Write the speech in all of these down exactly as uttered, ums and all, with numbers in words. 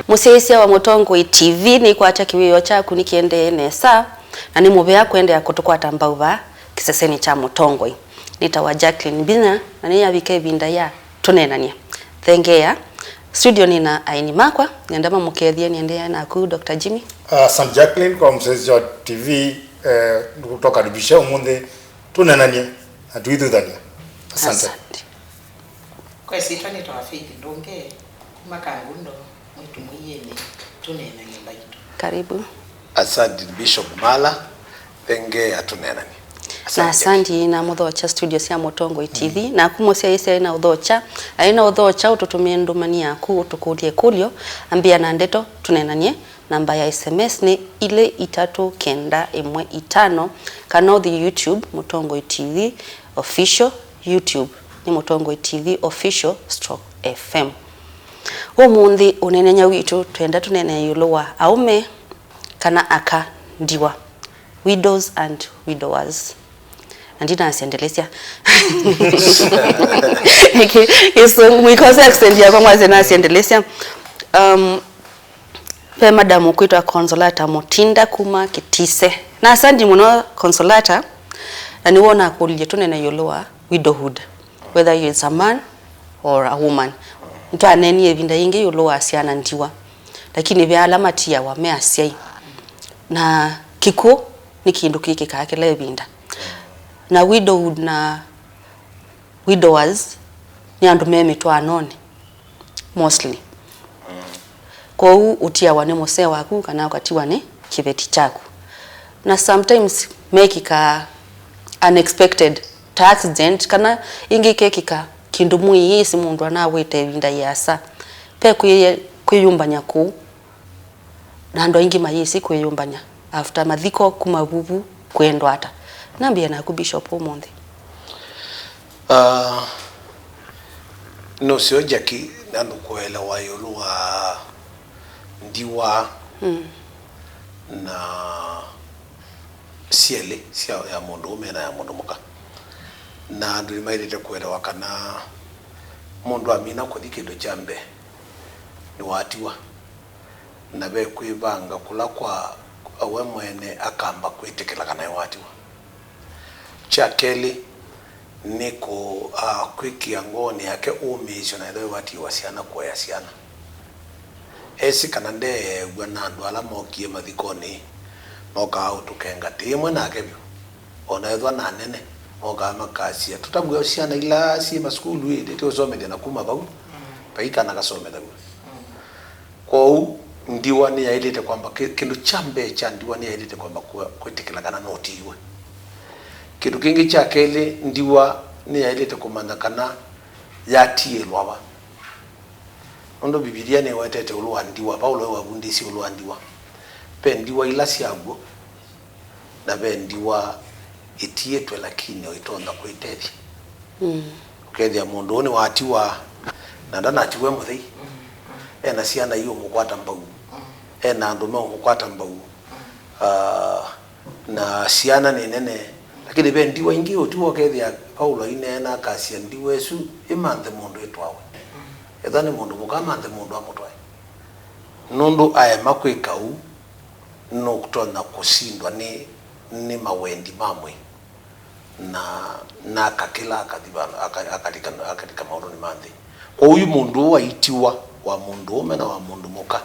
Mũsyaĩĩsya wa Mũtongoi T V, nĩkwatya kĩwĩoo kyaku nĩkĩendee nesa, na nĩ mũvea kũendeea kũtũkwata mbau vaa kĩsesenĩ kya Mũtongoi. Nĩtawa Jacqueline Mbinya, na nĩyavika ĩvinda ya tũneenany'e. Thengeea. Studio nĩ na aeni makwa, nĩenda mamũkethye. Nĩendeea naku, Doctor Jimmy. Asante Jacqueline, kwa mũsyaĩĩsya wa T V, eh, tũkaribisha ũmũnthĩ tũneenany'e na tũithuthany'a. Asante. Asante. Kwa ĩsyĩtwa nĩtawa Faith Ndũnge, kuma Kangundo, Mwĩtu Mũiĩnĩ, tũneenany'e mbaitũ. Karibu. Asante Bishop Mala, thengeea tũneenany'e. Na asante. Asante na mũthokya studio sya Mũtongoi T V, naku mũsyaĩĩsya aĩ na ũthokya, aĩ na ũthokya, ũtũtũmĩe ndũmani yaku, ũtũkũlye ĩkũlyo, ambĩa na ndeto, tũneenany'e. Namba ya S M S nĩ ilĩ itatũ kenda ĩmwe itano, kana ũthi YouTube, Mũtongoi T V Official, YouTube nĩ Mũtongoi T V Official stroke F M. Ũmũnthĩ ũneenany'a witũ twenda tũneenee ĩũlũ wa aũme kana aka ndiwa, widows and widowers. Na ndinasya ndelesya. Kĩ-, Kĩsũngũ, mwĩkose accent yakwa mwasya nasya ndelesya. Um, Ve madam ũkwĩtwa Consolata Mũtinda kuma Kĩtise. Na asante mũno Consolata, na nĩw'o nakũlilye tũnene ĩũlũ wa widowhood, whether you is a man or a woman. Nĩtwaneenie ĩvinda yĩngĩ ĩũlũ wa syana ndiwa, lakini ve ala matiawa me asyai. Na kĩkw'ũ nĩ kĩndũ kĩkĩkaa kĩla ĩvinda. Na widowhood na widowers nĩ andũ me mĩtwaanonĩ mostly. Kwoou ũtiawa nĩ mũsee waku kana ũkatiwa nĩ kĩveti kyaku. Na sometimes mekĩkaa unexpected, ta accident, kana ĩngĩ ĩkekĩka kĩndũ mũyĩsĩ mũndũ anawĩte ĩvinda yĩasa. Ve kwĩ-, kwĩyũmbany'a kũu. Na andũ aingĩ mayĩsĩ kwĩyũmbany'a after mathiko kuma vuvu kwendwa ata. Nambĩe naku Bishop ũmũnthĩ. Ah, nũseo Jackie, nandũ kũelewa ĩũlũ wa ndiwa Mm. na syelĩ sya, ya mũndũ ũme na ya mũndũ mũka. Na andũ nĩmaĩlĩte kũelewa kana mũndũ amina kũthi kĩndũ kya mbee nĩwatiwa. Na ve kwĩvanga kũla kwa we mwene akamba kwĩtĩkĩla kana nĩwatiwa. Kya kelĩ, nĩ kũ-, a, kwĩkĩa ngoonĩ yake ũmĩĩsyo na ethĩwa ĩwatiĩwa syana kũea syana. Esĩ kana ndeew'a na andũ ala mokie mathikonĩ mokaa ũtũkenga tĩ ĩmwe nake vyũ. O na ethwa na anene, mokaa makasya, tũtavw'a syana ila syĩ masukulu ĩ, ndĩtĩ ũsomethya na kuma vau, vai kana kasomethaw'a. Kwoou, ndiwa nĩyaĩlĩte kwamba, kĩ-, kĩndũ kya mbee kya ndiwa nĩyaĩlĩte kwamba kwĩ-, kwĩtĩkĩla kana nũtiiwe. Kĩndũ kĩngĩ kya kelĩ, ndiwa nĩyaĩlĩte kũmanya kana yatiĩlwa va. Nũndũ Mbivilia nĩwetete ĩũlũ wa ndiwa, Vaulo wavundĩsye ĩũlũ wa ndiwa. Ve ndiwa ila syaw'o, na ve ndiwa ĩtiĩtwe, lakini o itonya kwĩtethya. Mm. Ũkethĩa mũndũ ũũ nĩwatiwa, na ndanatiwa e mũthei. Ena syana iũmũkwata mbau. Ena andũ meũmũkwata mbau. Ah, na syana nĩ nene. Lakini ve ndiwa ingĩ ũtiwa ũkethĩa Paulo aineena akasya ndiwa ĩsu ĩmanthe mũndũ ĩtwawe. Ethwa nĩ mũndũ mũka amanthe mũndũ amũtwae. Nũndũ aema kwĩka ũu, nũtonya kũsindwa nĩ, nĩ mawendi ma mwĩĩ, na, na akakĩla akathi vandũ, aka-, akalika, akalika maũndũnĩ ma nthĩ. Kwoou yu mũndũ ũũ waitiwa wa mũndũũme na wa mũndũ mũka.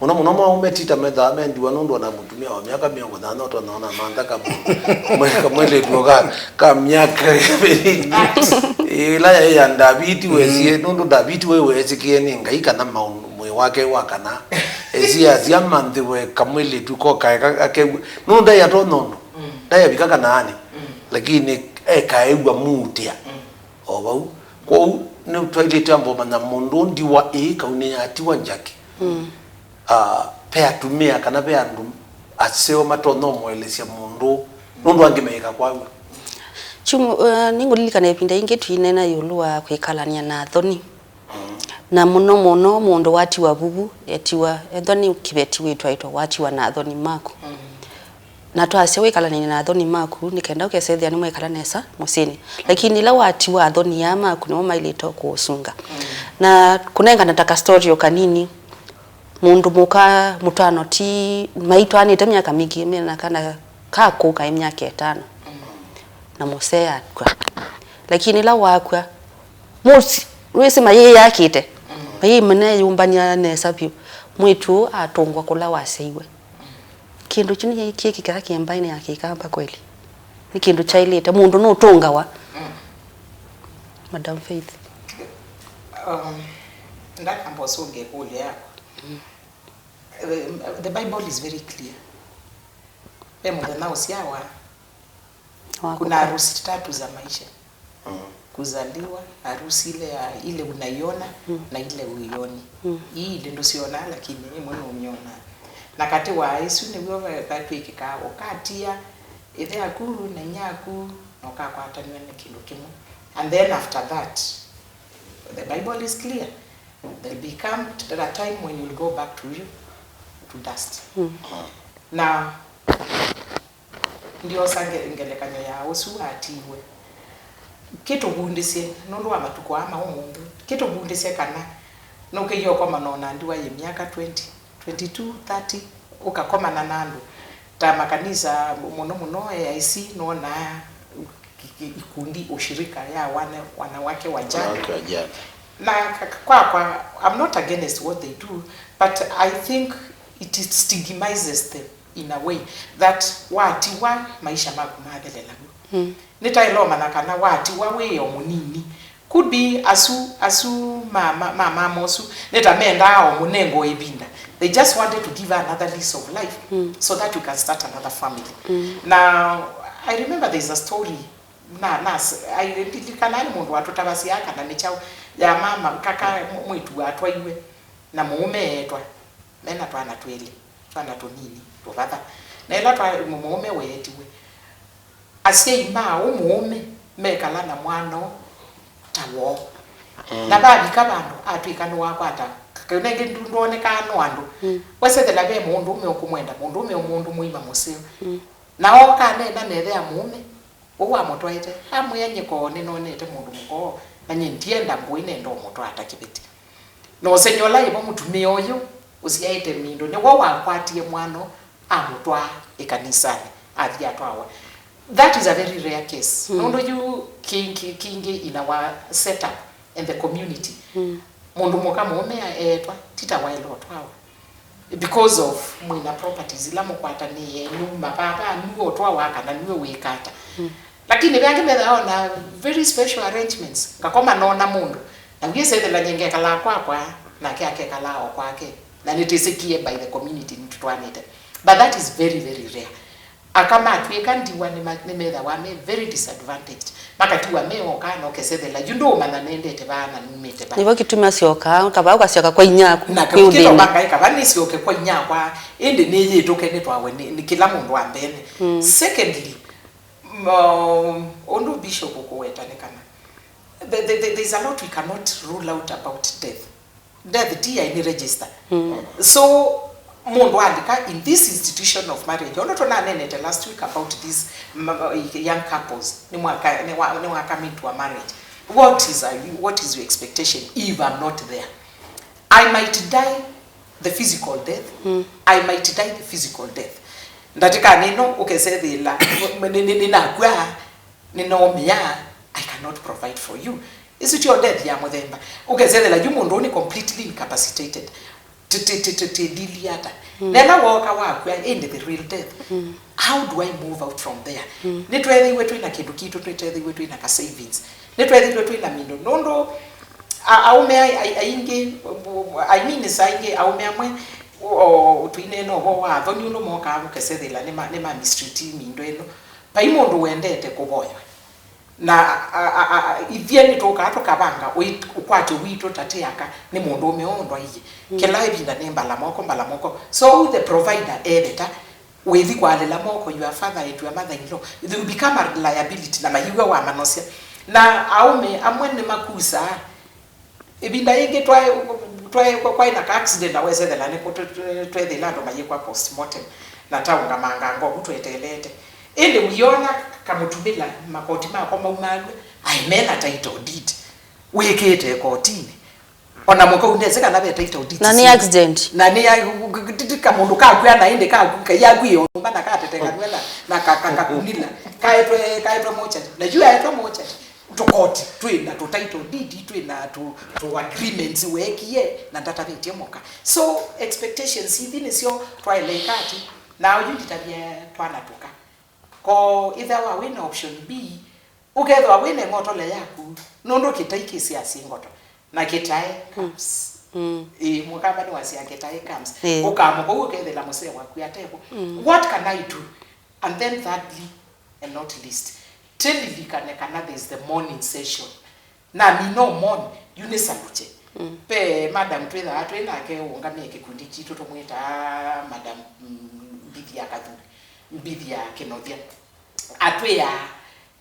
Mũno mũno maũme tita methaa mendiwa nũndũ ona mũtumĩa wa myaka mĩongo nyanya ũtonya ona mantha kamwĩ-, kamwĩlĩtu ka, ka myaka ĩla yaĩ ya Ndaviti wesie, nũndũ Ndaviti we weesĩkĩe nĩ Ngai kana maũndũ mwĩĩ wake wa kana. Esi asya manthĩwe kamwĩlĩtu ko kaeka akew'a. Nũndũ ndaĩ atonya ũndũ. Mm. Ndaĩ avika Kanaanĩ. Mm. Lakini ekaew'a muutĩa. Mm. O vau. Kwoou nĩtwaĩlĩte amba ũmanya mũndũ ndiwa ĩĩ kau nĩyatiwa Jackie. Mm. Ah, ve atumĩa kana ve andũ aseo matonya ũmũelesya mũndũ nũndũ angĩ meĩka kwaw'a. Chumu, uh, nĩngũlilikana ĩvinda yĩngĩ tũineena ĩũlũ wa kwĩkalany'a na athoni. Na mũno mũno mũndũ watiwa vuvu, etiwa, ethwa nĩ kĩveti wĩtwaĩtwe watiwa na athoni maku. Mm. Na twasya wĩkalany'e na athoni maku, nĩ kenda ũkesethĩa nĩmwekala nesa mũsyĩnĩ. Lakini ĩla watiwa, athoni aa maku nĩmo maĩlĩte kũũsunga. Mm. Na kũnengana ta ka story o kanini, Mũndũ mũka mũtano ti maitwanĩte myaka mingĩ, mena kana kakũ kaĩ myaka ĩtano, na mũsee akw'a. Lakini ĩla wakw'a, mũsi-, wĩsĩ mayĩyakĩte, mayĩmene yũmbany'a nesa vyũ. Mwĩĩtu ũũ atũngwa kũla wasyaiwe. Kĩndũ kyu nĩ kĩkĩkaa kĩmbaĩnĩ ya Kĩkamba kweli? Nĩ kĩndũ kyaĩlĩte? Mũndũ nũtũngawa? Madam Faith. Um, ndakamba ũsũnge ĩkũlyo yakwa. The, the Bible is very clear. Ve mũthenya ũsyawa, kuna harusi tatu za maisha. Kuzaliwa, harusi ile ya, ile unaiona, na ile uioni. Hii ile ndũsyonaa, lakini ĩmwe nũmyonaa. Na katĩ wa isu nĩw'o va-, vatw'ĩkĩkaa ũkatia ĩthe aku na inya aku, na ũkakwatanw'a nĩ kĩndũ kĩmwe. And then after that, the Bible is clear. There'll be come to a time when you'll go back to you, to dust. Na ndiosa nge-, ngelekany'o ya ũsu watiiwe. Kĩtũvundĩsye, nũndũ wa matukũ aa ma ũmũnthĩ, kĩtũvundĩsye kana nũkĩie ũkomana na ndiwa yĩ myaka twenty, twenty-two, thirty, ũkakomana na andũ ta makanisa, mũno mũno A I C, nonaa ki-, ki-, ikundi, ushirika ya wana, wanawake wajane. Wanawake wajane. Na ka-, kwakwa, I'm not against what they do, but I think it is stigmatizes them in a way that watiwa, maisha maku mathelela vu. Nĩtaĩle ũmanya kana watiwa wĩ o mũnini, could be asu, asu ma, ma, ma mama ũsu nĩta mendaa o mũnengo ĩvinda. They just wanted to give her another lease of life so that you can start another family. Na I remember there is a story, na, na, s-, I, ndilikana nĩ mũndũ watũtavasya kana nĩ kyaũ, ya mama, kaka mw-, mwĩĩtu watwaiwe na mũũme eetwa, mena twana twĩlĩ, twana tũnini tũvatha. Na ĩla twa-, mũ-, mũũme weetiwe, asyai ma ũ mũũme mekala na mwana ũũ ta woo. Na vavika vandũ atw'ĩka nĩwakwata, kau nengĩ ndu-, ndwonekaa no andũ. Wesethela ve mũndũũme ũkũmwenda, mũndũũme o mũndũ mũima mũseo. Na ooka aneena na ĩthe ya mũũme ũũ wamũtwaĩte, amwĩa, "Nyie koo nĩnonete mũndũ mũka ũũ, na nyie ndienda ngũĩ, nenda ũmũtwaa ta kĩveti." Na ũsengy'a ũla ĩvo mũtumĩa ũyũ ũsyaĩte mĩndũ nĩwe wakwatie mwana ũũ, amũtwaa ĩkanisanĩ, athi atwawa. That is a very rare case. Nũndũ yu kĩngĩ, kĩngĩ in our setup and the community, mũndũ mũka mũũme eetwa, ti ta waĩle ũtwawa. Because of mwĩna properties ila mũkwatanĩe, nyũmba, vava, nue ũtwawa kana nue wĩka ata. Lakini ve angĩ methaa ona very special arrangements. Ngakoma nona mũndũ. Na wĩsethela nye ngekalaa kwakwa, nake akekalaa o kwake. Na nĩtwĩsĩkie by the community nĩtũtwaanĩte. But that is very, very rare. Aka matw'ĩka ndiwa nĩma-, nĩmethawa me very disadvantaged. Makatiwa me oka na ũkesethela. Yu ndũũmanya nendete vaa na numĩte vaa. Nĩvo kĩtumi asyoka, kavaa ũkasyoka kwa inyia aku, na kwĩ ũthĩni. Kava nĩsyoke kwa inyia akwa, ĩndĩ nĩyĩtũke nĩtwawe nĩ, nĩ kĩla mũndũ wa mbene. Secondly, Um, ũndũ Bishop ũkũweta nĩ kana the, the, the, there's a lot we cannot rule out about death. Death ti yaĩ nĩ register. So mũndũ alika in this institution of marriage, ũndũ tũnanenete last week about these m-, young couples, nĩ mwaka, nĩ wa, nĩ wa coming to a marriage. What is a, what is your expectation if I'm not there? I might die the physical death. I might die the physical death. Ndatĩkanĩ ĩno ũkesethĩla nĩ, nĩ, nĩnakw'a, nĩnaũmĩa, I cannot provide for you. Ĩsu tyo death ya mũthemba. Ũkesethĩla yu mũndũ ũũ nĩ completely incapacitated. Ti, ti, ti, ti, ti ndili ata. Na ĩla wooka wakw'a, ĩndĩ the real death. How do I move out from there? Nĩtweethĩiwe twĩ na kĩndũ kitũ, nĩtweethĩiwe twĩ na ka savings. Nĩtweethĩiwe twĩ na mĩndũ. Nũndũ a-, aũme ai-, ai-, aingĩ, I mean, saa ingĩ aũme amwe, o, tũineena ũvoo wa athoni ũndũ mokaa ũkesethĩla nĩ ma, nĩ ma mistreat mĩndũ ĩno. Vai mũndũ wendete kũvoywa. Na a, a, a, a, ithyĩ nĩtũkaa tũkavanga ũi-, ũkwatyo witũ ta tĩ aka nĩ mũndũũme ũũ ndwaie. Kĩla ĩvinda nĩ mbala moko, mbala moko. So the provider eveta, wĩthi kwalĩla moko, your father and your mother in law, they will become a liability, na mayĩw'a wamanosya. Na aũme amwe nĩmakusaa. Ĩvinda yĩngĩ twaĩ, twaĩ, kwaĩ na ka accident na wesethela nĩkũ twe-, twe-, twethĩla andũ mayĩkwa postmortem, na taũngamanga ngovu tweteelete. Ĩndĩ ũyona kamũtumĩla makoti makwa maumalw'e, aĩ mena title deed wĩkĩte kotinĩ. Ona mũkau ndesĩ kana ve title deeds. Na nĩ accident. Na nĩ ya, ti, ti kamũndũ kakw'a na ĩndĩ kaku, kaiakw'ie o nyũmba na katetenganw'a na, na ka, ka, kakunila. Kaetwe, kaetwe mochari. Na yu aetwe mochari. Tũkoti, twĩ na tũ title deed, twĩ na tũ, tũ agreements weekie, na ndatavĩtye mũka. So, expectations ithi nĩsyo twaeleika ati, na oyu nditavye twana tũka. Ko ĩthĩawa wĩ na option B, ũkethĩwa wĩ na ĩng'otole yaku, nũndũ kĩtai kĩsyaasya ngoto, na kĩtae comes. Mm. Ĩĩ, mũkamba nĩwasya kĩtae comes. Ĩĩ. Ũkamũka ũu ũkethĩla mũsee waku atevo. Mm. What can I do? And then thirdly, and not least, tĩlilikane kana there is the mourning session. Na mi no mon, yu nĩ salukye. Mm. Ve madam twĩthaa twĩ nake ũngamĩe kĩkundi kitũ tũmwĩtaa madam, mm, Mbithi ya Kathuri, Mbithi ya Kĩnothya. Atwĩaa,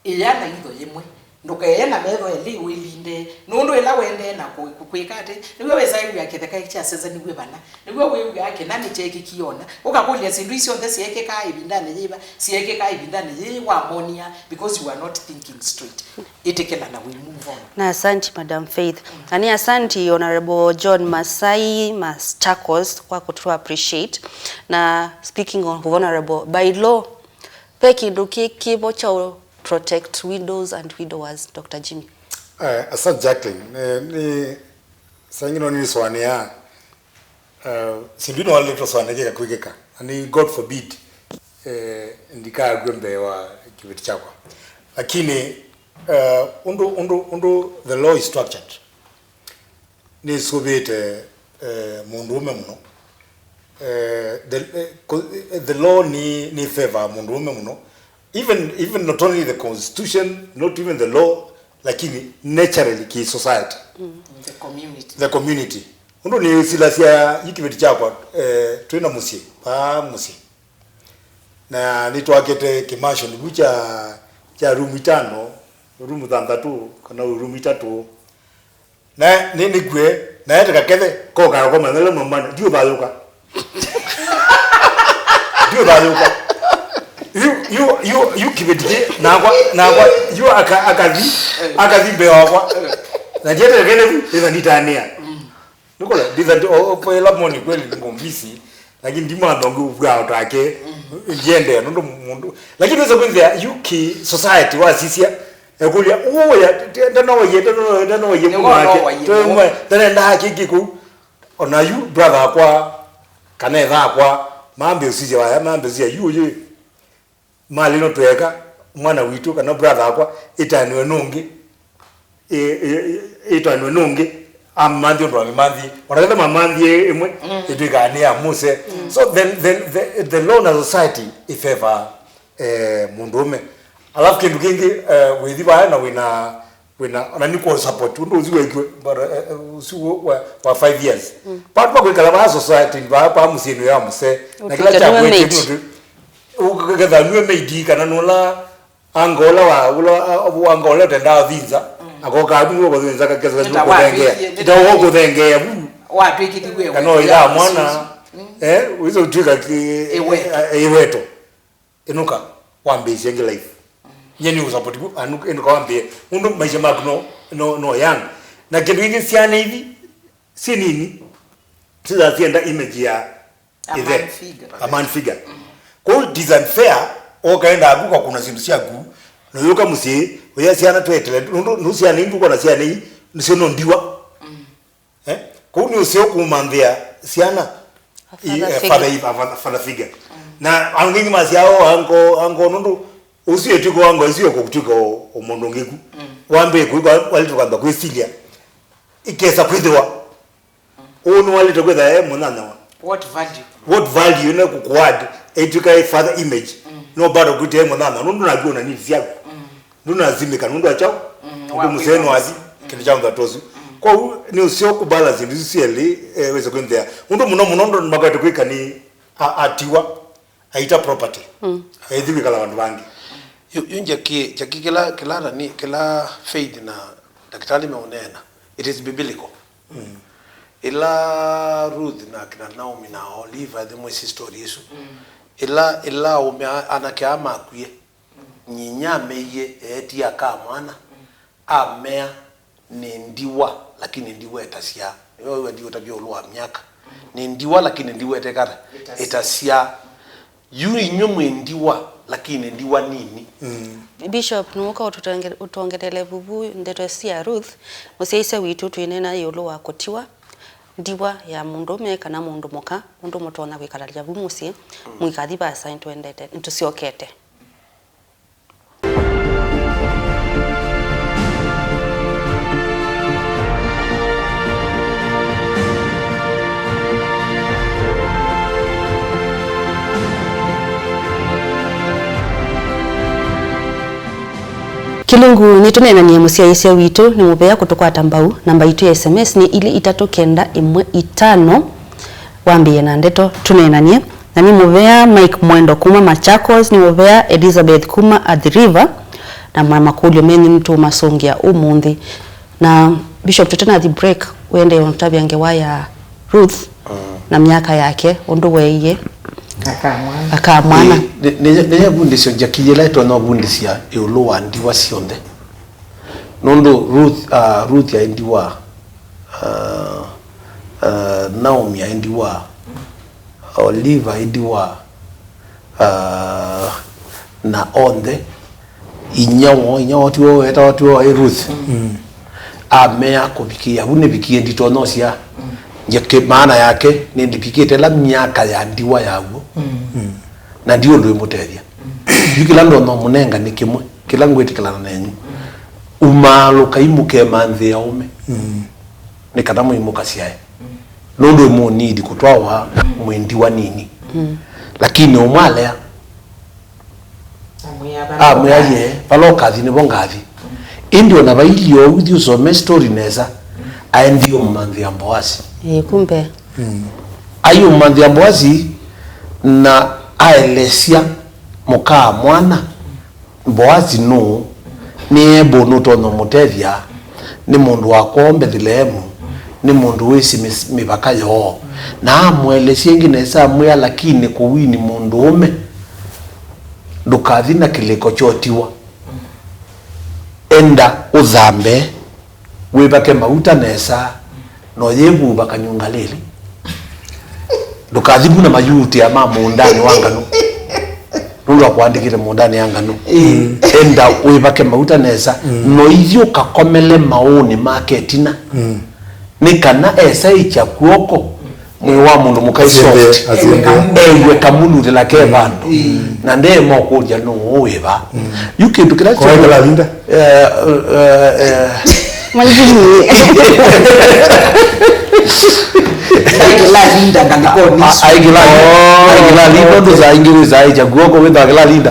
ĩa na itho yĩmwe, ndũkeye na metho elĩ wĩlinde, nũndũ ĩla wendee na kũ-, kũ-, kwĩka atĩ, nĩw'o wĩsaĩw'a kĩtheka kyasenzaniw'e vana, nĩw'o wĩw'aa kĩna nĩkyeekĩkie ona, ũkakũlya syĩndũ ii syonthe syeekĩkaa ĩvindanĩ yĩva, syeekĩkaa ĩvindanĩ yĩĩ wamonia, because you are not thinking straight. Ĩtĩkĩla na we move on. Na asanti, Madam Faith. Na nĩ asanti, Honorable John Masai Machakos, kwa kũtũ appreciate. Na speaking of Honorable, by law, ve kĩndũ kĩ, kĩvo kya protect widows and widowers, Doctor Jimmy? Eh, asante, Jacqueline. Eh, nĩ saa ingĩ no nĩsũanĩaa, eh, syĩndũ ino walĩtwe sũanĩkĩka kwĩkĩka. Na nĩ God forbid, eh, ndikakw'e mbee wa kĩveti kyakwa. Lakini, eh, ũndũ, ũndũ, ũndũ the law is structured, nĩsũvĩte, eh, mũndũũme mũno. Eh, the, eh, co-, eh, the law nĩ, nĩ favor mũndũũme mũno. Even, even not only the constitution, not even the law, lakini naturally ki society. Mm. The community. The community. Ũndũ nĩsilasya yu kĩveti kyakwa, eh, twĩ na mũsyĩ, vaa mũsyĩ. Na nĩtwakĩte kĩmansion vu kya, kya room itano, room thanthatũ, kana room itatũ. Na nĩ, nĩkw'e, na ete kakethe, koka yakoma nalo mamana, ndiũthayũka. Ndiũthayũka. Yu, yu, yu, yu kĩveti kĩ, nakwa, nakwa, yu aka-, akathi, akathi mbee wakwa. Na ndiete kakethe vu, ĩtha nditanĩa. Nĩkũla, nditha ndi-, o, o, ĩla moni kweli nĩ mũmbisi, lakini ndimantha ũngĩ ũvwao take, ndiendee, nũndũ mũndũ. Lakini wĩsa kwĩthĩa, yu ki society wasisya, ekũlya, ũya, ndanowaie, ndanowaie, ndanowaie mũno wake, nĩwe ũnowaie mũno. Ndanendaa kĩkĩ kũu. Ona yu brother akwa, kana etha akwa, mambe ũsisya waya, mambe ũsisya, yu ũyũ, malĩ no tweka, mwana witũ, kana brother akwa, ĩtanĩwe nũngĩ, ĩ-, ĩ-, ĩ-, ĩtanĩwe nũngĩ, amanthi ũndũ amĩmanthi, ona ketha mamanthi ĩmwe, mm, ĩtwĩkaa nĩ ya mũse. Mm. So the, the, the, the law na society ĩ favor, eh, mũndũũme. Alafu kĩndũ kĩngĩ, eh, wĩthi vaya na wĩna, wĩna, ona nĩ kwa support, ũndũ ũsu wekiwe, but, eh, eh, ũsu wa, wa five years. Mm. Vandu va kwĩkala vaa society, vaa, vaa mũsyĩnĩ ya mũse. Na kĩla ũkĩte nĩwe kyakwĩtie maid. Nũndũ, ũketha nue maid kana nũla anga ũla wa, ũla, a, anga ũla ũtendaa ũthinza, mm, akoka atu nĩwe kũthinza kakesa nĩta kũthengea. Watwĩkie, nĩta ũkũthengea vu. Watwĩkĩthi we kana wĩthaa mwana, mm, eh, wĩsa ũtwĩka ki-, ĩweto. Eh, ĩweto. Ĩnũka, wambĩĩsye ĩngĩ life. Nye nĩ ũsapoti vu, anu-, ĩnũka wambĩĩe. Nũndũ maisha maku no, no, no young. Na kĩndũ kĩngĩ syana ithi, si nini, sitha sienda image ya a ĩthe. Man figure. A man figure. Mm. Kwoou it is unfair, ũkaenda aku ũkakũna syĩndũ syaku, na ũyũka mũsyĩ, ũya syana tweetele, nũndũ nũ syana ii ndũkwona syana ii, nĩsyo no ndiwa. Mm. Eh? Kũu nĩ ũseo kũmanthĩa syana. A father figure. Father, father, father figure. Mm. Na angĩ ingĩ masya, "Oh, anko, anko," nũndũ ũsu etwĩka anko, ũsu ekũtwĩka o, o mũndũ ũngĩ ku. Mm. Wambĩe kwĩka, walĩte kwamba kwĩsilya. Ikesa kwĩthĩwa. Mm. Ũũ nĩwalĩte kwĩtha e mũnyanyawa. What value? What value ĩna kũkuad, etwĩka e father image. Mm. No bado kwĩtĩa e mũnyanyawa, nũndũ naku ona needs syaku. Mm. Ndũnazimĩka nũndũ wa kyaũ? Mm, nũndũ mũsee nĩwathi, mm, kĩndũ kya mũthatu ũsu. Mm. Kwoou nĩ ũseo kũbalance syĩndũ isu syelĩ, eh, wĩse kwĩnthĩa. Ũndũ mũno mũno ndũ makwete kwĩka nĩ a-, atiwa, aita property. Mm. Aithi kwĩkala vandũ vangĩ. Yu, yu Jackie, Jackie kĩla, kĩla nani, kĩla Faith na ndakĩtalĩ meũneena, it is biblical. Mm. Ĩla Ruth na kina Naomi na Oliva, ĩthe mwĩsĩ story ĩsu. Mm. Ĩla, ĩla aũme a-, anake aa makwie, nyinya ameie eetie aka mwana, amea, "Nĩ ndiwa, lakini ndiwetasya Yo ndiũtavya ĩũlũ wa myaka. Nĩ ndiwa, lakini ndiwa ĩtekata. Ĩtasya. Yu inyw'ĩ mwĩ ndiwa, lakini ndiwa nini. Bishop, nũũka ũtũtenge-, ũtwongelele vuvu ndeto ĩsu ya Ruth, mũsyaĩĩsya witũ, twĩneena ĩũlũ wa kũtiwa ndiwa ya mũndũũme kana mũndũ mũka, ũndũ mũtonya kwĩkalalya vu mũsyĩ, mũikathi vaasa, nĩtũendete, nĩtũsyokete. Kĩlungu nĩtũneenanie mũsyaĩĩsya witũ nĩ mũvea kũtũkwata mbau. Namba itũ ya S M S nĩ ilĩ itatũ kenda ĩmwe itano. Wambĩĩe na ndeto tũneenanie. Na nĩ mũvea Mike Mwendo kuma Machakos, nĩ mũvea Elizabeth kuma Athi River, na ma-, makũlyo menyu nĩtũũmasũngĩa ũmũnthĩ. Na Bishop, tũtenathi break, wende ũtavya ngewa ya Ruth na myaka yake, ũndũ weeie akamwana. Akamwana. Ĩ, nĩ, nĩ, nĩyavundĩsyo njakilye ĩla ĩtonya ũvundĩsya ĩũlũ wa ndiwa syonthe. Nũndũ Ruth, ah, Ruth aĩ ndiwa, ah, ah, Naomi aĩ ndiwa, Oliva aĩ ndiwa, ah, na onthe, inya woo, inya woo tiwe wetawa, tiwe waĩ Ruth. Amea kũvikĩĩa vu nĩvikie nditonya ũsya. Nje kĩ-, maana yake nĩndĩvikĩte ĩla myaka ya ndiwa yaw'o. Na ndi ũndũ ĩmũtethya. Yu kĩla ndonya ũmũnenga nĩ kĩmwe, kĩla ngwĩtĩkĩlana nenyu. Umaalũkai mũkemanthĩe aũme. Nĩ kana mũimũkasyae. Nũndũ ĩmũnidi kũtwawa mwĩ ndiwa nini. Lakini ũmwe alea. Amwĩa, amwĩa ye, vala ũkathi nĩvo ngathi. Ĩndĩ ona vailyĩ ũu, thi ũsome story nesa, aendie ũmũmanthĩa Mboasi. Ĩĩ, kumbe. Aiũmũmanthĩa Mboasi na aelesya mũkaa mwana. Mboasi nũũ? Nĩ Ebo nũtonya ũmũtethya, nĩ mũndũ wa kwoo Mbetheleemu, nĩ mũndũ wĩsĩ mĩs-, mĩvaka yoo. Na amũelesya ĩngĩ nesa, amwĩa, lakini kũwini mũndũũme, ndũkathi na kĩlĩko kyotiwa. Enda ũthambe, wĩvake mauta nesa, na ũyĩvuva kanyungalĩlĩ. Ndũkathi vu na mayuutĩa ma mũũndanĩ wa nganũ, nũndũ akũandĩkĩte mũũndanĩ ya nganũ. Enda wĩvake mauta nesa, na ũithi ũkakomele maũũnĩ make ĩtina. Nĩ kana esaĩkya kw'oko mwĩĩ wa mũndũ mũka soft, ew'e kamulutĩla ke vandũ, na ndeema ũkũlya nũũ wĩ va. Yu kĩndũ kĩla kyo- Mwanjini. Aikĩlalinda ngalĩkonĩ isu. Aikĩlalinda ũndũ saa ingĩ wĩsaĩkya kw'oko wĩthaa kĩlalinda.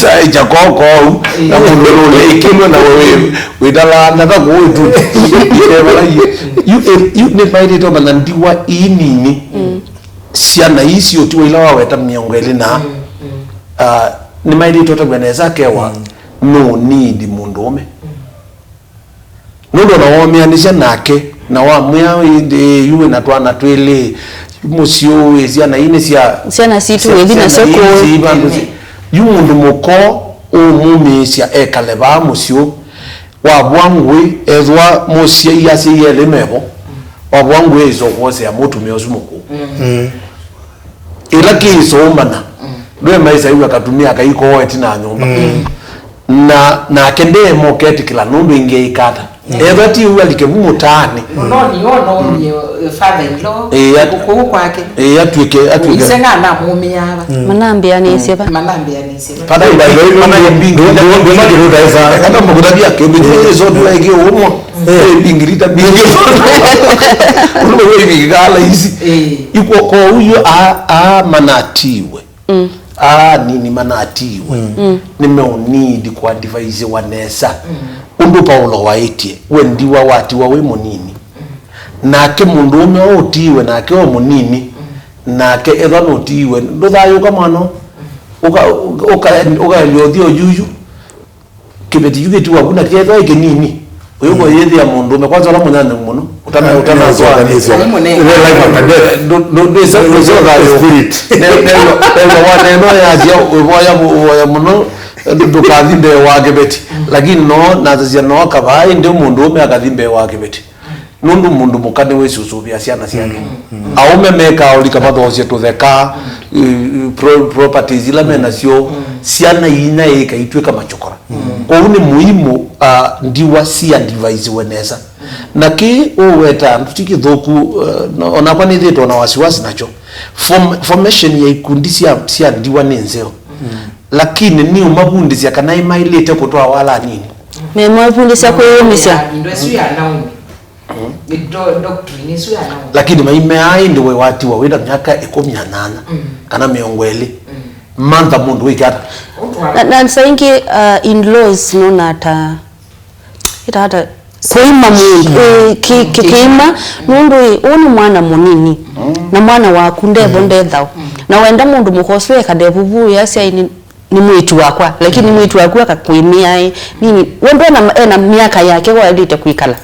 Saĩkya kw'oko ũu, na mũndũ ũlũlĩkĩlwe na wĩ, wĩtalaa nata kũũ ĩtunĩ. Yu, yu nĩmaĩlĩte ũmanya ndiwa ii nini. Syana ii siũtiwa ila waweta mĩongo ĩlĩ na, ah, nĩmaĩlĩte ũtavw'a nesa akewa, no need mũndũũme. Nũndũ ona womĩanĩsya nake, na wamwĩa, "Ĩndĩ yu wĩ na twana twĩlĩ, mũsyĩ ũũ wĩ syana ii nĩ sya, syana sitũ, sya, wĩthi nasyo syana ii kũũ?" Syĩ vandũ si-, yu mũndũ mũka ũũ ũmumĩĩsya ekale vaa mũsyĩ ũũ, wavwa ngũĩ, ethĩwa mũsyai asyaie elĩ mevo, wavwa ngũĩ aisa ũkwosea mũtumĩa ũsu mũkũũ. Ĩla kĩiso ũmana, ndwe maisa ĩw'a katumĩa kaikoo ĩtina ya nyũmba. Na, nake ndeema ũketĩkĩla nũndũ ĩngĩ ĩkata. Ethwa ti ũu alike vu mũtaanĩ. Mũnoni wona ũmie, eh, father in law, ĩĩ, at-, kũkũũ kwake. Ĩĩ, atw'ĩke, atw'ĩke. Ise ng'ana mũmĩava. Manambĩanĩsye va? Manambĩanĩsye va? Father, by the way, father, ndu-, ndu-, ndu-, ndu-, ndu-, ndu-, ndu-, ndu-, ndu-, ndu-, ndu-, ndu-, ndu-, mbingirita mbingĩ. Eh, mbingirita mbingĩ. Ũndũ wa ivingikala isi. Eh. Iko kwa huyo a, a manatiwe. Mm. Aa nini manatiiwe, mm, nĩmeũnidi kũadivaisiwa nesa. Mm. Ũndũ Paulo waĩtye, we ndiwa watiwa wĩ mũnini. Mm. Nake mũndũũme ũũ ũtiiwe nake o mũnini, mm, nake ethwa nũtiiwe, ndũthayũũka mwana ũũ. Mm. Ũka-, ũka-, ũkaelya ũthi o yuyu. Kĩveti kyu kĩtiwa vu na kĩethwa ĩ kĩnini. Ũyũ, mm, kũyĩthĩa mũndũũme, kwanza ũla mũnyanyamu mũno, ũtana-, ũtanaswa. Nĩ, nĩ, nĩ, nĩ life after death. Ndũ-, ndũ-, ndwĩsa, ndwĩsa ũthayũ. Spirit. Ne-, nethwa, nethwa waneno yasya, ũvoya mu-, ũvoya mũno, Ndũkathi mbee wa kĩveti. Lakini no nathasya no kavaa ĩndĩ mũndũũme akathi mbee wa kĩveti. Nũndũ mũndũ mũka nĩwĩsũsũvĩa syana syake. Aũme mekaa ũlika mathoosye tũtheka, eh, pro-, properties ila me nasyo, syana inya ĩka itw'ĩka machokora. Kwoou nĩ mũimu, ah, ndiwa sia divisiwe nesa. Na kĩ ũweta andũ ti kĩthũku, eh, no, onakwa nĩthĩtwe na wasiwasi nakyo. Form-, formation ya ikundi sya, sya ndiwa nĩ nzeo. Lakini nĩ ũmavundĩsya kana ĩmaĩlĩte kũtwaa wala nini. Memavundĩsya kwĩyũmĩsya. Indo isu ya naũme. Indo doctrine isu ya naũme. Lakini maimeaa ĩndĩ we watiwa wĩna myaka ĩkũmi na nyanya kana mĩongo ĩlĩ. Mantha mũndũ wĩke ata? Na, na saa ingĩ, uh, in-laws nona ta ĩtata kũima mũndũ, eh, kĩ-, kĩ-, kĩima, nũndũ, ĩ, ũũ nĩ mwana mũnini, na mwana waku ndevo ndethao. Na wenda mũndũ mũka ũsu ekale vuvu, yasya, "Ĩ, nĩ, nĩ mwĩĩtu wakwa," lakini mwĩĩtu waku akakwĩmĩa, ĩ, nini, we ndwona ena myaka yake waĩlĩte kwĩkala.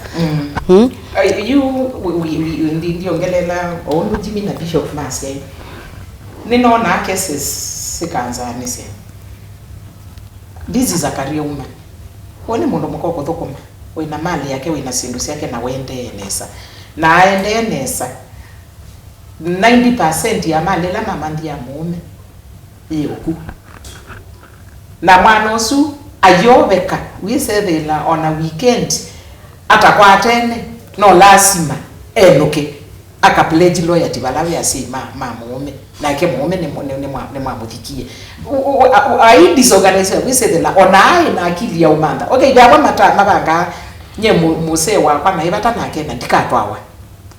Mm. Ai, yu, wi-, wi-, wi-, ndi-, ndiongelela o ũndũ Jimmy na Bishop masya, ĩ, nĩnonaa cases sikanzaanĩsya. This is a career woman. Ũũ nĩ mũndũ mũka ũkũthũkũma, wĩna mali yake, wĩna syĩndũ syake, na wendee nesa. Na aendee nesa, ninety percent ya mali ĩla mamanthia mũũme yĩ ũku. Na mwana ũsu ayoveka, wĩsethĩla ona weekend atakwatene, no lasima enũke. Aka pledge loyalty vala ve asyai ma, ma mũũme, nake mũũme nĩ mwa-, nĩ, nĩ mwa-, nĩmwamũthikie. U-, u-, a-, u-, ai disorganize wĩsĩthĩla, ona aĩ na akili ya ũmantha. Okay, ve amwe mata-, mavangaa, nye mũ-, mũsee wakwa naĩ vata nake na ndikatwawa.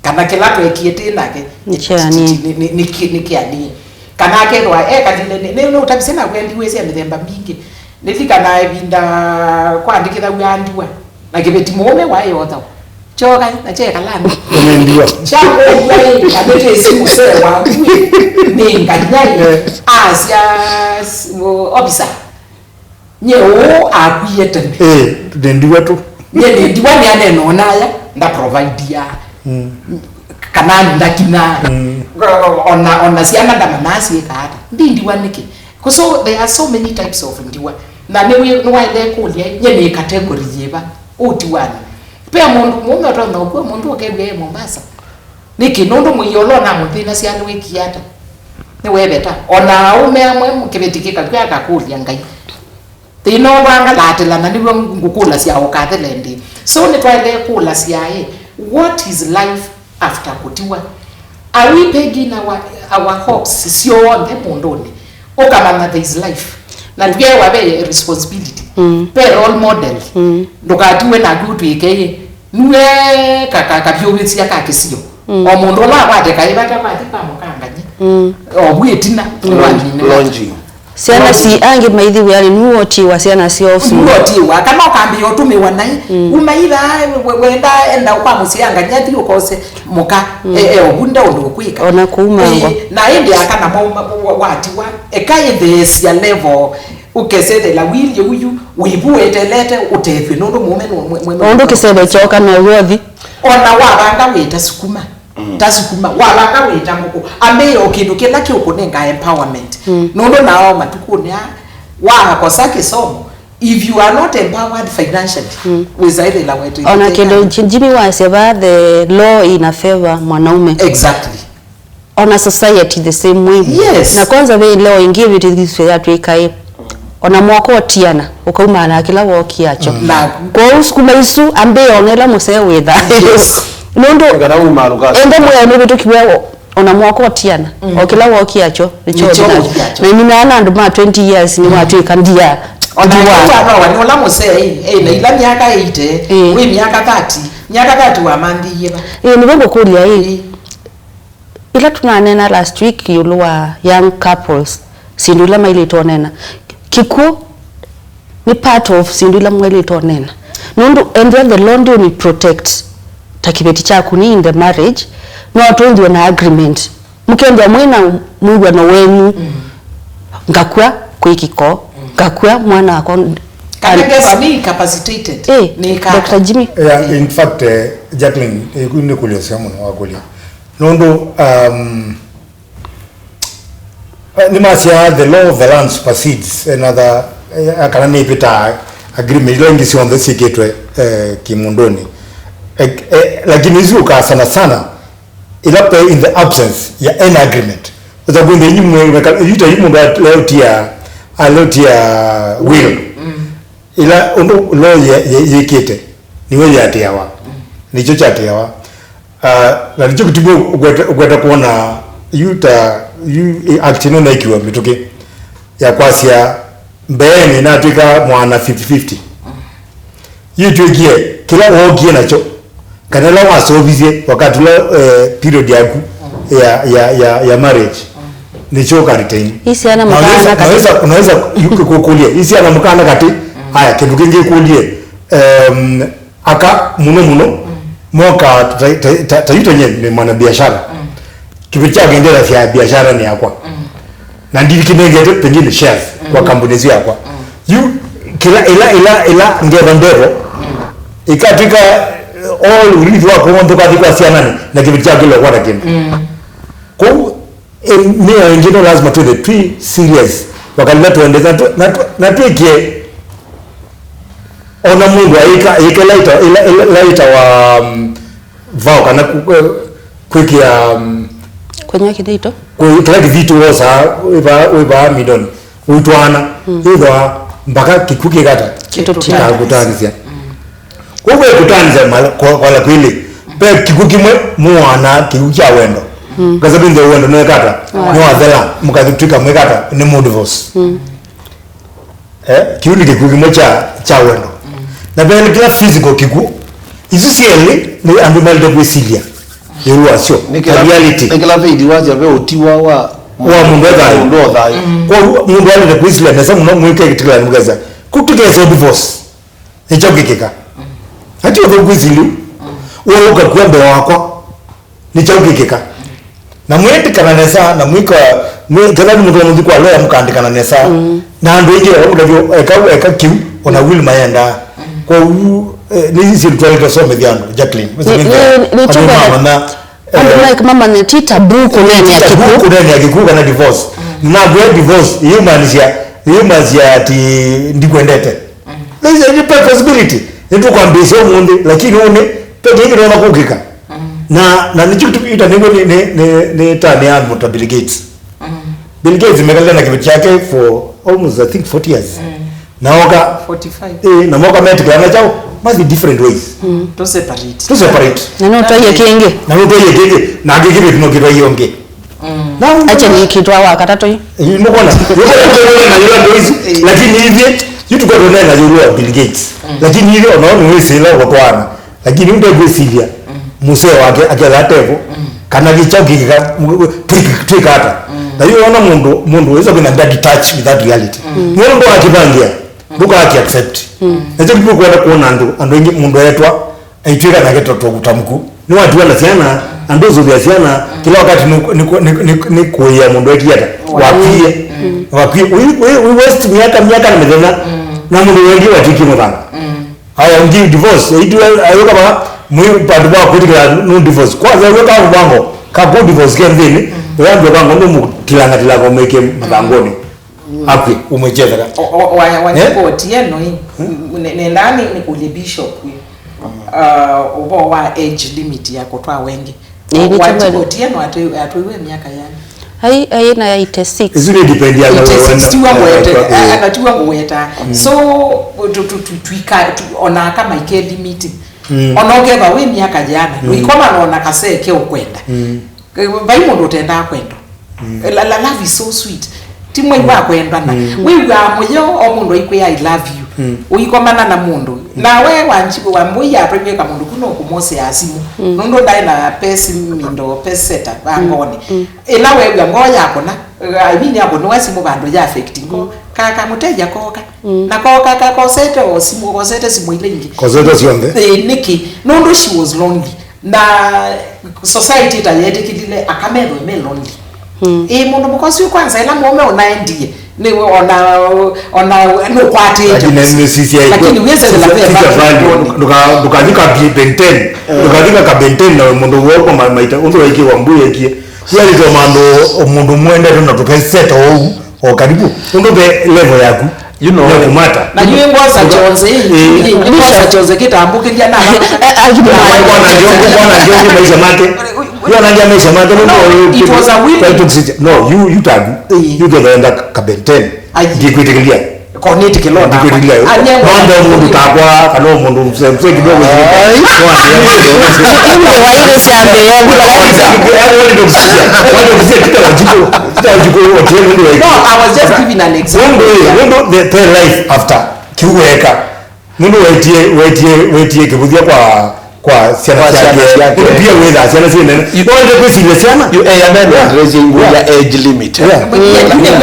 Kana kĩla twekie tĩ nake, nĩ kĩani. Nĩ, nĩ, nĩ kĩ-, nĩ kĩani. Kana akethwa ekalile, nĩ, nĩ, nĩ ũtavisye naku ndiwa sya mĩthemba mingĩ. Nĩlikanaa ĩvinda kwandĩkĩthaw'a ndiwa. Na kĩveti mũũme waĩ othawa. Kyoka na kyekalani. Ũmĩndiwa. Kyakũlya ĩ, na nĩtĩsĩ mũsee waku ĩ, nĩ nganyai. Eh. Asya s-, o-, officer. Nye ũũ akwie tene. Eh, nĩ ndiwa tu. Nye nĩ ndiwa nĩ anena onaya, nda provide ya. Mm. Kana ndakina. Mm. Ona, ona syana ndamanaa syĩka ata. Ndi ndiwa nĩkĩ? So there are so many types of ndiwa. Na nĩwĩ-, nĩwaendee kũlya, nye nĩ category yĩva? Ũtiwani. Ve mũndũ mũũme ũtonya ũkw'a mũndũ ũkew'a e Mombasa. Nĩkĩ? Nũndũ mũio ũla ũnamũthĩnasya nĩwĩkie ata? Nĩweveta. O na aũme amwe kĩveti kĩkakw'a akakũlya Ngai. Thĩna ũvangalatĩla na nĩw'o ngũkũlasya ũkathele ndĩ. So nĩtwaendee kũlasya ĩ, what is life after kũtiwa? Are we pegging our, our hopes syonthe mũndũnĩ? Ũkamanya there is life. Na ndwĩewa ve responsibility. Mm. Ve role model. Mm. Ndũkatiwe naku ũtw'ĩke ĩ, nue ka, ka, kavyũvĩsya ka kĩsio. Mm. O mũndũ ũla akwate kaĩ vata kwathi kwa mũkangany'a. Mm. O vu ĩtina. Mm. Lodging. Syana si angĩ maithi wĩanĩ, nũũ ũtiwa syana syoo sukulu? Nũũ ũtiwa? Kana ũkambĩĩa ũtũmĩwa naĩ? Mm. Uma itha we-, wenda enda kwa mũsyangany'a thi ũkose mũka. Mm. E, e, ũvunda ũndũ ũkwĩka. Ona kũu mango. Ĩ, na ĩndĩ aka namo ma-, wa-, watiwa. Eka ĩtheesya level. Ũkesethela wĩlye ũyu, wĩvu wetelete, ũtethw'e nũndũ mũũme nĩ mwe-, mwe-, mwe-, ũndũ kĩseve kyoka no w'othi. Ona wavanga wĩta sukuma. Mm. Ta sukuma, wavanga wĩta ngũkũ. Ambĩĩa o kĩndũ kĩla kĩũkũnenga empowerment. Mm. Nũndũ nao matukũnĩ aa, wakosa kĩsomo, if you are not empowered financially, mm, wĩsaĩthĩla wetĩkĩte. Ona kĩndũ Ji-, Jimmy wasya vaa, the law in a favor mwanaume. Exactly. Ona society the same way. Yes. Na kwanza ve law ĩngĩ ĩvĩtĩthisye yatw'ĩka ĩ, ona mwaka ũtiana, ũkaumaa na kĩla wookiakyo. Mm. Na kwoou sukuma isu, ambĩĩa ona ĩla mũsee wĩtha. Yes. Nũndũ enda mwĩao nĩvĩtũkiwe o-, ona mwaka ũtiana, mm, o kĩla wookiakyo nĩkyo ũthi nakyo. Na iminaa na andũ ma twenty years nĩwatw'ĩka ndia. Ona ndiwa. Nĩ ũla mũsee, ĩ, ĩ, na ila myaka eighty, ĩ, wĩ myaka thirty, myaka thirty wamanthiie va? Ĩ, nĩvo ngũkũlya, ĩ. Ĩ. Ĩla tũnaneena last week ĩũlũ wa young couples, syĩndũ ila maĩlĩte ũneena, kĩkw'ũ nĩ part of syĩndũ ila mwaĩlĩte ũneena. Nũndũ ethĩwa the law ndĩũnĩ protect ta kĩveti kyaku nĩ in the marriage, no tũnthĩwe na agreement. Mũkethĩwa mwĩ na mwĩw'ano wenyu, mm, ngakw'a kwĩ kĩko, mm, ngakw'a mwana wakwa. Kana guess nĩ incapacitated. Eh, nĩ kaka. Doctor Jimmy. Yeah, in fact, eh, Jacqueline, eh, nĩ kũlya sya mũno wakũlya. Nũndũ, um, eh, nĩmasyaa, "The law of the land supersedes another eh, kana nĩvĩtaa agreement ila ingĩ syonthe syĩkĩtwe, eh, kĩmũndũnĩ. Eh, eh, lakini isu ũkaa sana sana ila pe in the absence ya any agreement. Ũsa kwĩnda inyu mweka, yuta yu mũndũ aleũtia, aleũtia will. Ila ũndũ law yĩ-, yĩ-, yĩkĩte, nĩwe yĩatĩawa. Nĩkyo kyatĩawa. Ah, na nĩkyo kĩtumi ũkwete, ũkwete kwona yu ta, yu, eh, act ĩno naikiwa mĩtũkĩ ya kwasya mbeenĩ natwĩka mwana fifty fifty. Yu twĩkie kĩla wookie nakyo, kana ĩla waseũvisye wakati ũla, eh, period yaku ya, ya, ya, ya marriage, nĩkyo ũka retain. Ĩ syana mũkana katĩ. Naweza, naweza, naweza yu kũkũlya, ĩ syana mũkana katĩ. Aya, kĩndũ kĩngĩ kũlye, em, aka mũno mũno moka ta, ta, ta, ta yu twenye nĩ mwana biashara. Kĩveti kya kũendeesya biashara nĩ yakwa. Na ndivikĩnengete pengine shares kwa kampuni ĩsu yakwa. Yu, kĩla, ĩla, ĩla, ĩla ngetha ndevo, ĩkatw'ĩka, eh, all urithi wakwa w'onthe ũkathi kwa syananĩ, na kĩveti kya kĩla ũkwata kĩndũ. Kwoou, eh, nĩyo ĩngĩ no lazima twĩthe twĩ serious. Wakalila tuendete, na tũ-, na tũ-, na twĩkie ona mũndũ aĩka, ĩka ĩla ĩta-, ĩla, ĩla, ĩla ĩtawa, um, vao kana ku-, eh, kwĩkĩa, um, Kũnywa kĩthito. Kwĩ kĩla kĩthito wosaa wĩvaa, wĩvaa midoni, ũitwaana, ĩthwa mpaka kĩkw'ũ kĩkata. Kĩtũtĩanĩsya. Kĩkakũtwaanĩsya. Kwoou wekũtwaanĩsya mala-, kwa, kwala kwĩlĩ, ve kĩkw'ũ kĩmwe mũwaana kĩkw'ũ kya wendo. Ngasa vĩndĩ wendo nĩwekata, nĩwathela, mũkatw'ĩka mwĩkata, nĩ mũ divorce. Eh, kĩu nĩ kĩkw'ũ kĩmwe kya, kya wendo. Na ve kĩla physical kĩkw'ũ. Isu syelĩ nĩ andũ maĩlĩte kwĩsilya ĩũlũ wasyo. Nĩ kĩla, reality. Nĩ kĩla Faith wasya ve ũtiwa wa, wa mũndũ e thayũ. Mũndũ o thayũ. Kwoou mũndũ aĩlĩte kwĩsilya nesa mũno mwĩke kĩtĩkĩlani mũkesa. Kũu tũkesa divorce. Nĩ kyaũ kĩkĩka? Ati ũthũku kwĩsilya. Wewe ũkakw'a mbee wakwa. Nĩ kyaũ kĩkĩka? Na mwĩtĩkana nesa, na mwĩka, mwĩ-, ketha nĩ mũndũ mũthi kwa lawyer mũkandĩkana nesa. Na andũ aingĩ vala mũtavyo eka, eka kĩu, ona will mayendaa. Kwoou, eh, nĩ isi twalĩtwe somethya andũ, Jacqueline. Nĩ, nĩ, nĩ andũ mamanya, andũ eh, mike mamanya ti tabu kũneenea ti tabu kĩkw'ũ. Kũneenea kĩkw'ũ kana divorce. Nakwĩa divorce, yĩmaanisya, yĩmaanisya ati ndikwendete. There's a possibility. Nĩtũkwambĩĩsya ũmũnthĩ, lakini ũnĩ, pe kĩngĩ nona kũkĩka. Na, na nĩkyo kĩtumi ita nĩw'o nĩ, nĩ, nĩ, nĩ ta nĩ andũ ta Bill Gates. Bill Gates mekalile na kĩveti kyake for almost, I think, forty years. Na oka, forty-five. Eh, na moka metĩkĩlana kyaũ, mathi different ways. To separate. To separate. Na no twaie kĩngĩ. Na no twaie kĩngĩ, na angĩ kĩveti no kĩtwaie ũngĩ. Na acha nĩkĩtwa wa katatũ yu. Eh, mũkona? Yũkona kũtũona na yũla ndoizi, lakini ithyĩ, yu tũkwatũnena yũlũ wa Bill Gates. Lakini ithyĩ, ona nĩ wĩsĩla ũkũtwaana. Lakini ũnde kwĩsilya, mũsee wake aketha atevo, kana kĩkyaũ kĩkĩka, twĩka ata. Na yu ona mũndũ, mũndũ wĩsa kwĩna bad touch with that reality. Nĩ ũndũ akĩvangia, ndũkaki accept. Na kyo kĩkwenda kuona andũ, andũ aingĩ mũndũ etwa, aitwĩka nake ta, ta, ta mũkw'ũ. Nĩwatiwa na syana, na ndũsũvĩa syana, kĩla wakati nĩ, nĩ, nĩ, nĩ, nĩ kũĩa mũndũ etiata. Wakwie. Wakwie. We, we, we waste miaka, miaka na mĩthenya, na mũndũ wendie watiki mũthanga. Aya, ngi divorce, itiwe, ayũka va, mwi, vandu va kwĩtĩkĩla nũ divorce. Kwanza, yũka mũvango, ka kũ divorce ke nthĩnĩ, ũyambia vango nũmũtilangatilanga ũmwĩke mathangũnĩ. Akw'e, ũmwĩkyetheka. O, o, wa, wa, eh? Koti ĩno ĩ, ne-, nendaa nĩ, nĩkũlye bishop ĩ. Ah, ũvoo wa age limit ya kũtwaa wengĩ. Ĩ, nĩ wa kĩmwe. Koti ĩno atwĩ-, atwĩwe myaka yani. Ai, ai na eighty-six. Isu nĩ depend ya eighty-six, tiwa ngwete, eh, eh, na tiwa ngweta. So, tu, tu, tu, tuika, tu, ona kama ike limit. Ona ũkethwa wĩ myaka yana, ndũikomana ona kaseke ũkwenda. Vai mũndũ ũtendaa kwendwa. La, la, love is so sweet. Ti mwai wa kwendana. Wĩw'aa mũyo o mũndũ aikwĩa, "I love you." Ũikomana na mũndũ. Nawe wanji-, wambũi yatwaimĩka mũndũ ku no kũmosea simũ. Nũndũ ndaĩ na pesi mindo, peseta, vangoni. Ĩla wew'a ngoo yakũna, I mean, yakũnĩwa simũ vandũ ya affect ngoo. Ka, kamũteya koka. Na koka, ka, kosete o simũ, kosete simũ ila ingĩ. Kosete syonthe. Ĩĩ, nĩkĩ? Nũndũ she was lonely. Na society ta yetĩkĩlile aka methwe me lonely. Ĩĩ, mũndũ mũka ũsu kwanza, ĩla mũũme ũnaendie, nĩ ona, ona nũkwatĩte. Lakini nĩ, nĩ sisi ya lakini iko, wĩsethela sisi, ve sisi ya value. Ndũka-, ndũkathi ka Ben ten. Ndũkathi ka Ben ten na mũndũ wokwa ma-, maita, ũndũ waikiwa mbu yekie. Yalitwa mandũ, mũndũ mwendete na tũkeseta ũu, o karibu. Ũndũ ve level yaku. You know, no kumata. Na yu ngwosa chonze, eh, ngwosa chonze kitambukithia na. Akimwana ndio, ngwana ndio maisha make. Yo nangia maisha make. No, it was a willing. No, you, you tag. Eh. You get enda kabenten. Ai. Ndikwitikilia. Koniti kilonda. Ndikwitikilia. Anya. Mambo mundu takwa, kana mundu mse, mse kidogo. Ai. Inde waile siambe yangu. Watu kusikia, watu kusikia kita wajiko. No, I was just giving an example. Wendo, wendo, the, the life after. Kiuweka. Nundu wetie, wetie, wetie kivuthia kwa, kwa syana syake. Nundu pia wetha syana syene. Wende kwisilia syana. You, eh, amen. Ndrezi nguya age limit. Yeah.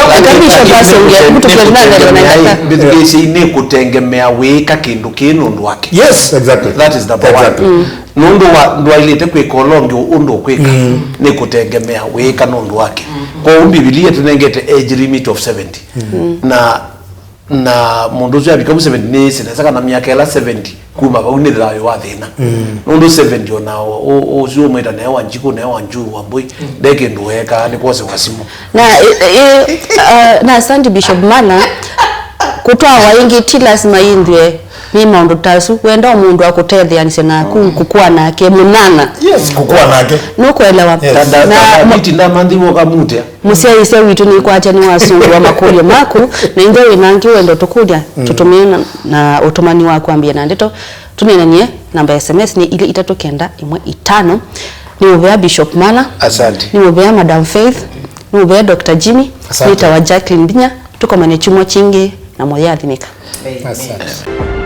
Lakini basi ongea, mtu kwa nani anataka. Bithukisi ni kutengemea wika kindu kinu ndu wake. Yes, exactly. That is number one. Exactly. Nundu wa ndwailite kwika ũla ũngĩ ũndũ ũkwĩka, nĩ kũtengemea wĩĩka nũndũ wake. Kwoou Mbivilia ĩtũnengete age limit of seventy. Na, na mũndũ ũsu avika vu seventy nĩsĩ nesa kana myaka ĩla seventy kuma vau nĩ thayũ wa thĩna. Nũndũ seventy ona o- o- ũsu ũmwĩta neo wa Njikũ, neo wa Njuu, wa Mbũi, nde kĩndũ weekaa nĩ kwosewa simũ. Na, e, e, uh, na asante Bishop Mala, kũtwawa ĩngĩ ti lasima yĩnthwe nĩ maũndũ ta asu. Wenda o mũndũ akũtetheanĩsya naku, kũkũa nake mũnana. Yes, kũkũa nake. Nũkũelewa? Yes. Na Daviti ndamanthiwe ũkamutĩa. Mũsyaĩĩsya witũ nĩkwatya nĩwasũngũa makũlyo maku, na ĩngĩ wĩ na angĩ wenda ũtũkũlya, tũtũmĩe na, na ũtũmani wa kwambĩa na ndeto. Tũneenanie, namba ya S M S nĩ ilĩ itatũ kenda ĩmwe itano. Nĩ mũvea Bishop Mala. Asante. Nĩ mũvea Madam Faith. Nĩ mũvea Doctor Jimmy. Asante. Nĩtawa Jacqueline Mbinya. Tũkomane kyumwa kĩngĩ na mũyaathimĩka. Asante.